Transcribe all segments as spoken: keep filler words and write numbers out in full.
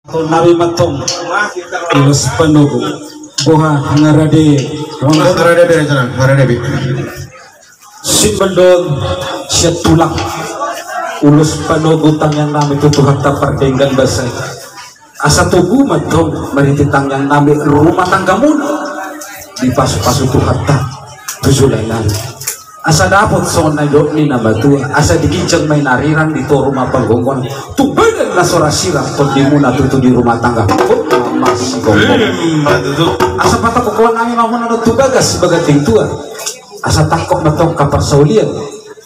Tong nami mantong ulos panogu. Boha ngarade. Ngarade be, ngarade be. Simbol dohot sian tulang. Ulos panogu tangiang nami tu Tuhanta pardenggan basa i. Asa togu mantong marhite tangiang nami rumah tanggamuna dipasupasu Tuhanta tu joloan on. Asa dapot songon na nidok ni na matua, asa di ginjang ma i na rirang, di toru ma panggonggoan, tu badan na so ra sirang tondimuna tutu di rumah tangga. Asa patangkokhon nami ma muna dohot tu bagas si Bagas Tintua. Asa tangkok mantong angka parsaulian,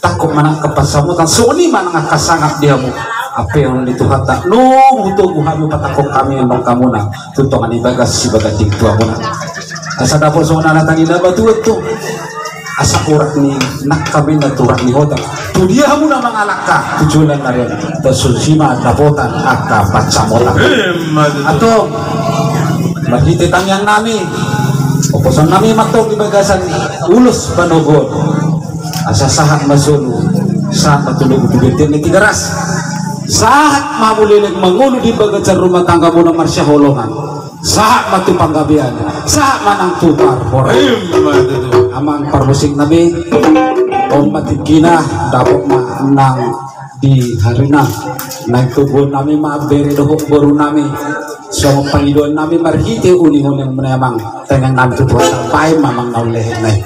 tangkok ma nang angka pansamotan, songon i ma nang angka sangap di hamu. Ampeon ni Tuhanta, nunga togu hami patangkok hami ma angka muna tu tonga ni bagas si Bagas Tintua muna. Asa dapot songon na tangis na matua tu. Asa urat ni nangkaningan tu urat ni hotang. Tu dia hamu na mangalangka tu joloan on, asa songon i ma dapotan angka pansamotan. Antong marhite tangiang nami, hoposon nami mantong di bagasan ulos panogu on. Asa sahat ma solu, sahat ma tu logu tu bontean ni Tigaras. Sahat ma hamu leleng mangolu di bagasan rumah tanggamuna marsihaholongan. Sahat ma tu panggabean, sahat ma nang tu parhorasan. Amang parmusik nami, on ma tingkina, dapot ma nang di harina. Naeng toguon nami ma bere dohot boru nami. Songon pangidoan nami marhite uninguning muna i, amang, tangiang nami tu Tuhanta, baen ma amang na umlehon nai.